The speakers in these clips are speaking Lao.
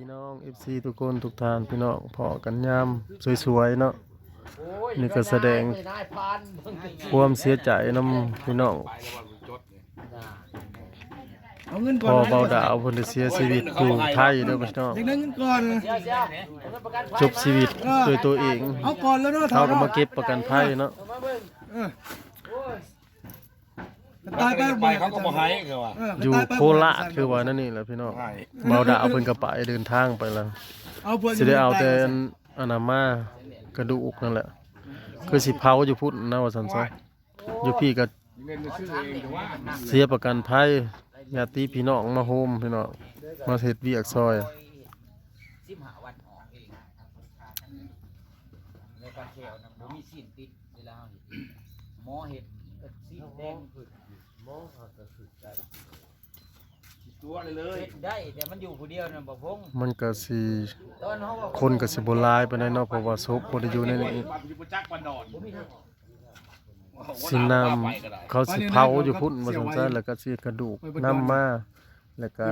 ພີ່ນ້ອງ ເອັຟຊີ ທຸກຄົນທຸກທ່ານ ພີ່ນ້ອງ ພໍ້ກັນຍາມສວຍໆເນາະ. ນີ້ກໍສະແດງຄວາມເສຍໃຈນຳພີ່ນ້ອງ ເອົາເງິນກ່ອນ ພໍ່ເບົາດາວເພິ່ນໄດ້ເສຍຊີວິດຢູ່ໄທເດີພີ່ນ້ອງ. ຢາກໄດ້ເງິນກ່ອນ ຈົບຊີວິດດ້ວຍຕົວເອງ. ເອົາກ່ອນແລ້ວເນາະ ເຮົາກໍມາເກັບປະກັນໄພເນາະ. ເອີ ຕາຍໄປ ໄປເຂົາກໍບໍ່ໃຫ້ ຄືວ່າ ເອີ ຢູ່ໂຄລາດ ຄືວ່ານັ້ນນີ້ແຫຼະພີ່ນ້ອງ. ເບົາດາວເພິ່ນກໍໄປ ເດີນທາງໄປແລ້ວ ຊິໄດ້ເອົາແຕ່ອັນ ອັນນັ້ນມາ ກະດູກນັ້ນແຫຼະ ຄືຊິເຜົາຢູ່ພຸ້ນນະ ວ່າຊັ້ນຊະ. ຢູ່ພີ້ກໍເສຍປະກັນໄພ ຍາດຕິພີ່ນ້ອງມາໂຮມພີ່ນ້ອງ ມາເຮັດວຽກຊ່ອຍ. ສິບຫ້າວັນອອກເອງ ໃນການແຊວນະ ບໍ່ມີຊີ້ນຕິດ ເວລາເຮົາເຮັດ ໝໍເຮັດກໍຊີ້ນແດງຂຶ້ນ ໝໍຫາກະຂຶ້ນໄດ້ ຕົວະເລີຍ ເຮັດໄດ້ ແຕ່ມັນຢູ່ຜູ້ດຽວນະ ບໍ່ພົງ ມັນກະຊິ ຄົນກະຊິບໍ່ຫຼາຍປານໃດເນາະ ເພາະວ່າສົບບໍ່ໄດ້ຢູ່ໃນນີ້. ຊິນຳ ເຂົາຊິເຜົາຢູ່ພຸ້ນ ວ່າຊັ້ນຊະ ແລ້ວກໍຊິເອົາກະດູກນຳມາ ແລ້ວກໍ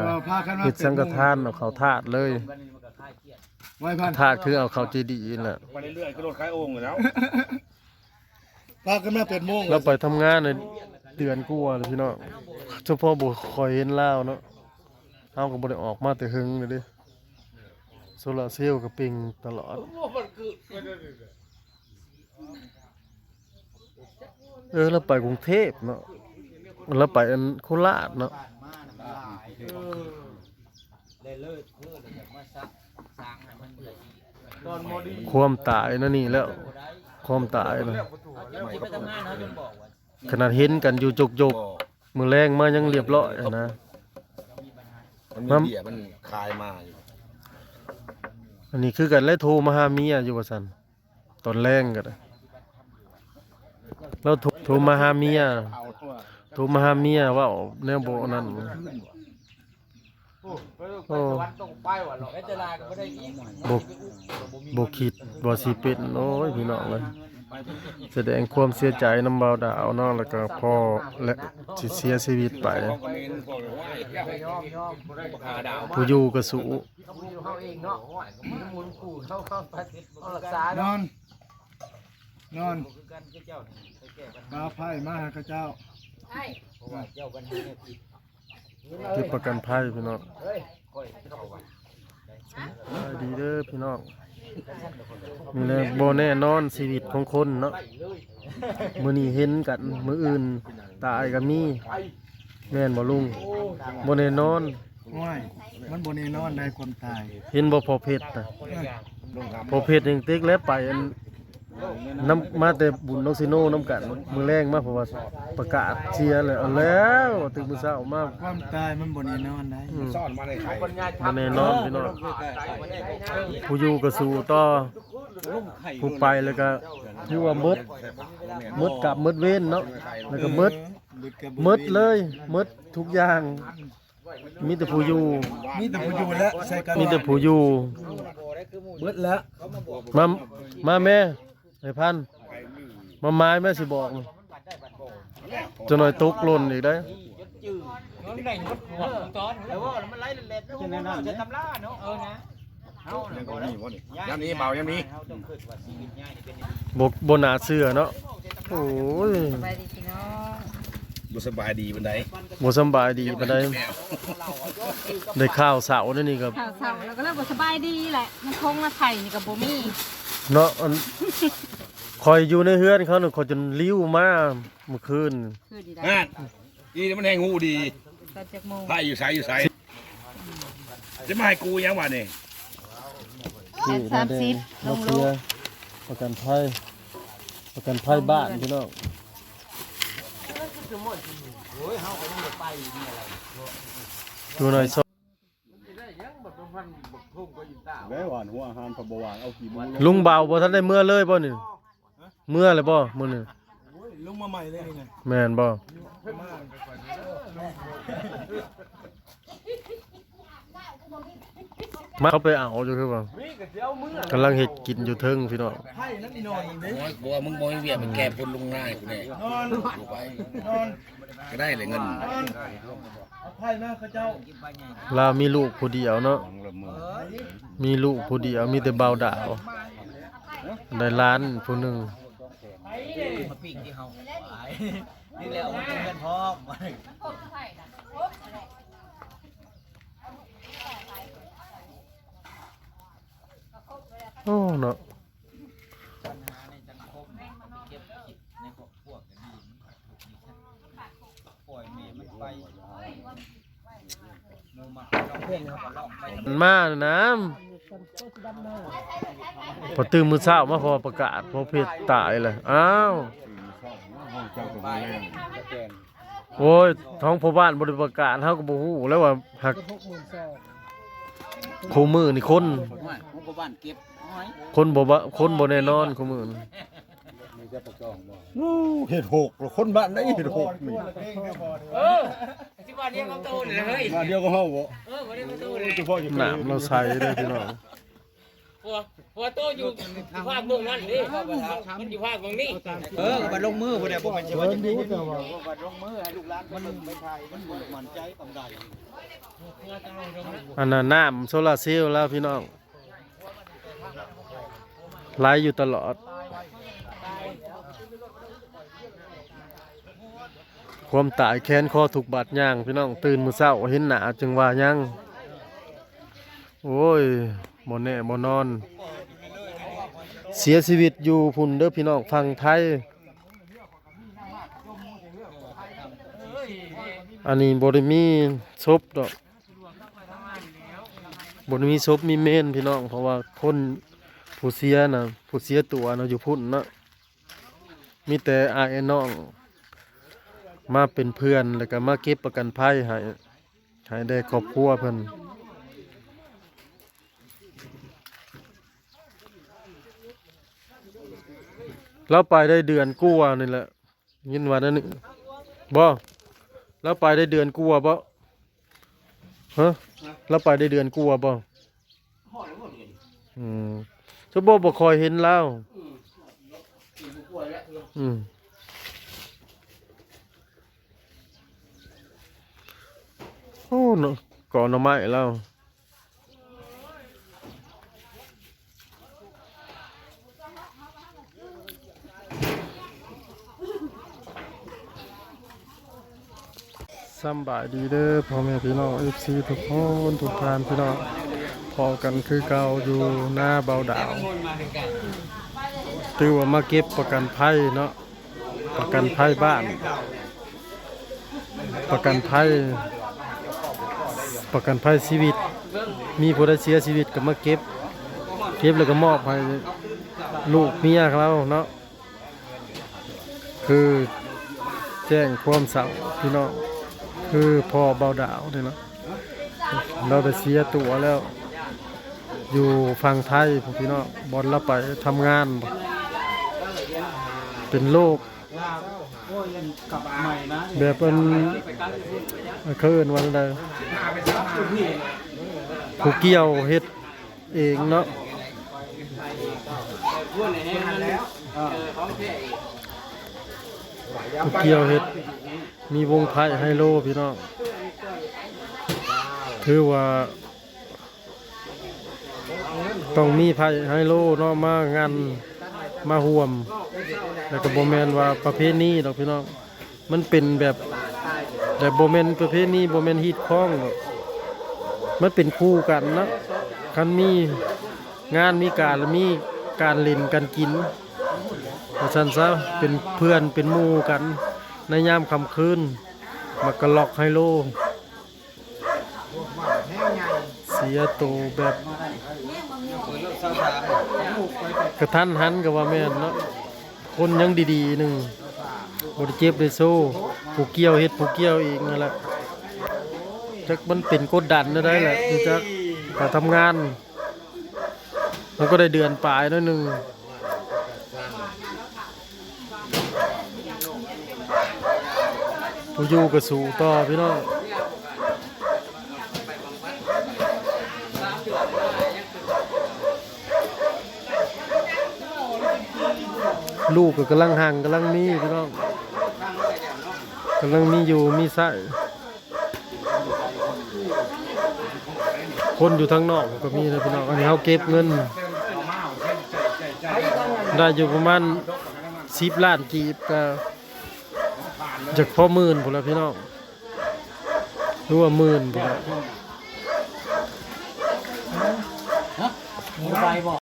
ເຮັດສັງກະທານເອົາເຂົ້າທາດເລີຍ. ທາດຄືເອົາເຂົ້າເຈດີຫັ້ນແຫຼະ ໄປເລື້ອຍໆ ຄືລົດຂາຍໂອ່ງແລ້ວ. ພາກັນມາແປດໂມງ ລາວໄປທຳງານໄດ້ເດືອນກວ່າແລ້ວພີ່ນ້ອງ ສະເພາະບໍ່ຄ່ອຍເຫັນລາວເນາະ. ເຮົາກໍບໍ່ໄດ້ອອກມາແຕ່ເຫິງແລ້ວເດ້ ໂຊລາເຊວກໍເປັ່ງຕະຫຼອດ. ເອີ ລາວໄປກຸງເທບເນາະ ລາວໄປອັນໂຄລາດເນາະ. ຄວາມຕາຍນະນີ້ແລ້ວ ຄວາມຕາຍນະ ຂະໜາດເຫັນກັນຢູ່ຈົກໆ ມື້ແລງມາຍັງລຽບຮ້ອຍຫັ້ນນະ. ມັນມີເບັຍມັນຄາຍມາຢູ່ ອັນນີ້ຄືກັນແຫຼະ ໂທມາຫາເມຍຢູ່ວ່າຊັ້ນ. ຕອນແລງກໍໄດ້ ລາວໂທ ໂທມາຫາເມຍ ໂທມາຫາເມຍ ເວົ້າແນວບໍ່ອັນນັ້ນ ໂອ້ ບໍ່ ບໍ່ຄິດວ່າຊິເປັນ. ໂອ້ຍ ພີ່ນ້ອງເອີຍ ສະແດງຄວາມເສຍໃຈນຳບ່າວດາວເນາະ ແລ້ວກໍພໍ່ ແລະ ຊິເສຍຊີວິດໄປ ຜູ້ຢູ່ກໍສູ້. ຢູ່ເຮົາເອງເນາະ ໂອ້ຍ ກໍມີນ້ຳມູນຄູ່ເຮົາ ເຮົາໄປເຮັດບໍ່ຄືກັນ ນອນ ນອນ ບໍ່ຄືກັນຄືເຈົ້ານີ້ ໄປແກ້ບັນຫາ ພາໄພມາຫາເຂົາເຈົ້າ ໄອ້ ເພາະວ່າເຈົ້າບັນຫາແນວຄິດ ເກັບປະກັນໄພພີ່ນ້ອງ ເຮີ້ຍ ຂ້ອຍເຂົ້າວັດ ສະບາຍດີເດີພີ່ນ້ອງ. ນີ້ແຫຼະ ບໍ່ແນ່ນອນຊີວິດຂອງຄົນເນາະ ມື້ນີ້ເຫັນກັນ ມື້ອື່ນຕາຍກໍມີ. ແມ່ນບໍ່ລຸງ? ບໍ່ແນ່ນອນ. ໂອ້ຍ ມັນບໍ່ແນ່ນອນໃດຄວາມຕາຍ. ເຫັນບໍ່ພໍ່ເພັດນະ? ເອີ ພໍ່ເພັດຍັງຕິກແລ້ວໄປອັນ ນຳ ມາແຕ່ບຸນນ້ອງຊີໂນນຳກັນ ມື້ແລງມາ ເພາະວ່າປະກາດເສຍແລ້ວ ເອົາແລ້ວ ຕື່ນມື້ເຊົ້າມາ. ຄວາມຕາຍມັນບໍ່ແນ່ນອນໃດ. ອືມ ບໍ່ແນ່ນອນພີ່ນ້ອງ. ຜູ້ຢູ່ກໍສູ້ຕໍ່ ຜູ້ໄປແລ້ວກໍຖືວ່າໝົດ ໝົດກຳໝົດເວນເນາະ ແລ້ວກໍໝົດ ເອີ ໝົດເລີຍ ໝົດທຸກຢ່າງ. ມີແຕ່ຜູ້ຢູ່ ມີແຕ່ຜູ້ຢູ່ແຫຼະ ໃສ່ກັນ ມີແຕ່ຜູ້ຢູ່ ເບິດແລ້ວ. ມາ ມາແມ່ ໄອ້ພັນ ມາໝາຍແມ່ຊິບອກ ຈັກໜ່ອຍຕົກຫຼົ່ນອີກໄດ໋. ບໍ່ ບໍ່ໜ້າເຊື່ອເນາະ. ໂອ້ຍ ສະບາຍດີພີ່ນ້ອງ ບໍ່ສະບາຍດີປານໃດ ບໍ່ສະບາຍດີປານໃດ. ໄດ້ຂ່າວເຊົ້ານີ້ນີ້ກໍ ຂ່າວເຊົ້າແລ້ວກໍເລີຍບໍ່ສະບາຍດີແຫຼະ ມັນຄົງມາໄຖ່ນີ້ກໍບໍ່ມີເນາະ. ອັນ ຂ້ອຍຢູ່ໃນເຮືອນເຂົານັ້ນ ຂ້ອຍຈົນລິ້ວມາມື້ຄືນ ຄືນນີ້ໄດ້ ນັ້ນ ອີນີ້ມັນແຮ່ງຮູ້ດີ ຕອນຈັກໂມງ ໃຜຢູ່ໃສ ຢູ່ໃສ ຈະມາໃຫ້ກູຫຍັງບາດນີ້? ພັນສາມສິບ ມາເສຍປະກັນໄພ ປະກັນໄພບ້ານພີ່ນ້ອງ. ໂອ້ຍ ເຮົາກໍຍັງບໍ່ໄປ ມີອະໄລ ຢູ່ໃນ ແລ້ວຫວານຫົວອາຫານ ເຂົາບໍ່ຫວານ ເອົາຂີ້ ລຸງເບົາບໍ່ທັນໄດ້ເມືອເລີຍບໍ່ນີ້? ເມືອແລ້ວບໍ່ມື້ນີ້? ໂອ້ຍ ລົງມາໃໝ່ເລີຍນີ້ນະ. ແມ່ນບໍ່? ມາ ເຂົາໄປເອົາຢູ່ຄືວ່າ ກຳລັງເຮັດກິນຢູ່ເທິງພີ່ນ້ອງ. ໂອ້ຍ ບໍ່ວ່າມຶງບໍ່ມີວຽກ ໄປແກ້ປຸນລຸງນາຍພຸ້ນແດ່. ນອນ ໄປ ນອນ ກໍໄດ້ແຫຼະເງິນ. ລາວມີລູກຜູ້ດຽວເນາະ ມີລູກຜູ້ດຽວ ມີແຕ່ບ່າວດາວ ໄດ້ຫຼານຜູ້ໜຶ່ງ ມາປີ້ງທີ່ເຮົາ ນີ້ແຫຼະ ເອົາເງິນພ້ອມ ໂອ້ເນາະ ບັນຫາໃນສັງຄົມ ເກັບຜິດໃນຄອບຄົວກໍດີ ມັນກໍທຸກຢູ່ຊັ້ນ ປ່ອຍແມ່ມັນໄປ ໝູ່ມັກຮ້ອງເພງເຮົາກໍຮ້ອງໄປ ມານະ ພໍຕື່ນມື້ເຊົ້າມາພໍປະກາດ ພໍເພັດຕາຍແລ້ວ ອ້າວ ໂອ້ຍ ທ້ອງພໍ່ບ້ານບໍ່ໄດ້ປະກາດ ເຮົາກໍບໍ່ຮູ້ແລ້ວວ່າ ຫາກ ໂອ້ຍ ຄູ່ມື້ນີ້ຄົນ ໂອ້ຍ ຂອງພໍ່ບ້ານເກັບ ໂອ້ຍ ຄົນບໍ່ບະ ຄົນບໍ່ແນ່ນອນຄູ່ມື້ນີ້ ໂອ້ ເຮັດຫົກ ຄົນບ້ານໃດເຮັດຫົກນີ້ ເອີ ຊິວ່າດຽວກັບໂຕນີ້ເລີຍ ບ້ານດຽວກັບເຮົາບໍ່ ເອີ ບໍ່ໄດ້ກັບໂຕເລີຍ ໂອ້ຍ ເຈົ້າພໍ່ຢູ່ ນ້ຳລາວໃສເດີພີ່ນ້ອງ ເພາະວ່າ ເພາະວ່າໂຕຢູ່ພາກເບື້ອງນັ້ນເດ້ ມັນຢູ່ພາກເບື້ອງນີ້ ເອີ ກໍບັດລົງມືພຸ້ນແຫຼະ ບໍ່ແມ່ນຊິວ່າຈະໄດ້ເຫັນ ບັດລົງມືໃຫ້ລູກຫຼານມັນເບິ່ງໄປຖ່າຍ ມັນບໍ່ໝັ້ນໃຈປານໃດ ອັນນັ້ນນ້ຳໂຊລາເຊວລາວພີ່ນ້ອງ ໄຫຼຢູ່ຕະຫຼອດ ຄວາມຕາຍແຂນຄໍທຸກບາດຍ່າງ ພີ່ນ້ອງ ຕື່ນມື້ເຊົ້າເຫັນໜ້າຈຶ່ງວ່າຍັງ ໂອ້ຍ ບໍ່ແນ່ບໍ່ນອນ ເສຍຊີວິດຢູ່ພຸ້ນເດີພີ່ນ້ອງ ຝັ່ງໄທ ອັນນີ້ບໍ່ໄດ້ມີສົບດອກ ບໍ່ໄດ້ມີສົບມີເມນພີ່ນ້ອງ ເພາະວ່າຄົນຜູ້ເສຍນະ ຜູ້ເສຍຕົວນະຢູ່ພຸ້ນເນາະ ມີແຕ່ອ້າຍນ້ອງມາເປັນເພື່ອນ ແລ້ວກໍມາເກັບປະກັນໄພໃຫ້ ໃຫ້ແດ່ຄອບຄົວເພິ່ນ ລາວໄປໄດ້ເດືອນກວ່ານີ້ແຫຼະ ຍິນວ່ານັ້ນນີ້ ບໍ່ ລາວໄປໄດ້ເດືອນກວ່າບໍ່ ຮະ ລາວໄປໄດ້ເດືອນກວ່າບໍ່ ຮອດແລ້ວບໍ່ເດືອນ ອືມ ສະບໍ່ ບໍ່ຄ່ອຍເຫັນລາວ ອືມ ອືມ ໂອ້ ເນາະ ກໍໜໍ່ໄມ້ລາວ ສຳບາຍດີເດີພໍ່ແມ່ພີ່ນ້ອງ ເອັຟຊີ ທຸກຄົນທຸກທ່ານພີ່ນ້ອງ ພໍ້ກັນຄືເກົ່າຢູ່ນາເບົາດາວ ຖືວ່າມາເກັບປະກັນໄພເນາະ ປະກັນໄພບ້ານ ປະກັນໄພ ປະກັນໄພຊີວິດ ມີຜູ້ໃດເສຍຊີວິດກໍມາເກັບ ເກັບແລ້ວກໍມອບໃຫ້ລູກເມຍເຮົາເນາະ ຄືແຈ້ງຄວາມເສົ້າພີ່ນ້ອງ ຄືພໍ່ເບົາດາວນີ້ເນາະ ລາວໄດ້ເສຍຕົວແລ້ວ ຢູ່ຝັ່ງໄທພຸ້ນພີ່ນ້ອງ ບ່ອນລາວໄປທຳງານ ເປັນໂລກ ແບບອັນ ເຂົາເອີ້ນວ່າຈັ່ງໃດ ຜູ້ກ່ຽວເຮັດເອງເນາະ ຜູ້ກ່ຽວເຮັດ ມີວົງໄພ້ໄຮໂລພີ່ນ້ອງ ຖືວ່າ ຕ້ອງມີໄພ້ໄຮໂລເນາະ ມາງານ ມາຮ່ວມ ແລ້ວກໍບໍ່ແມ່ນວ່າປະເພນີດອກພີ່ນ້ອງ ມັນເປັນແບບ ແບບບໍ່ແມ່ນປະເພນີ ບໍ່ແມ່ນຮີດຄອງດອກ ມັນເປັນຄູ່ກັນເນາະ ຄັນມີງານມີການ ແລ້ວມີການຫຼິ້ນກັນກິນ ວ່າຊັ້ນຊະ ເປັນເພື່ອນເປັນໝູ່ກັນ ໃນຍາມຄ່ຳຄືນ ມັກກະລັອກໄຮໂລ ເສຍໂຕແບບ ກະທັນຫັນກໍວ່າແມ່ນເນາະ ຄົນຍັງດີໆໜຶ່ງ ບໍ່ໄດ້ເຈັບໄດ້ໂຊ ຜູ້ກ່ຽວເຮັດຜູ້ກ່ຽວເອງຫັ້ນແຫຼະ ຈັກມັນເປັນກົດດັນແນວໃດແຫຼະ ຄືຈັກ ການທຳງານ ມັນກໍໄດ້ເດືອນປາຍໜ້ອຍໜຶ່ງ ຜູ້ຢູ່ກໍສູ້ຕໍ່ພີ່ນ້ອງ ລູກກໍກຳລັງຮັ່ງກຳລັງມີພີ່ນ້ອງ ກຳລັງມີຢູ່ມີໃຊ້. ຄົນຢູ່ທາງນອກກໍມີນະພີ່ນ້ອງ. ອັນນີ້ເຮົາເກັບເງິນໄດ້ຢູ່ປະມານສິບລ້ານກີບ ກໍຢາກພໍໝື່ນພຸ້ນລະພີ່ນ້ອງ ຫຼືວ່າໝື່ນພຸ້ນລະ. ມີໄຟບໍ່?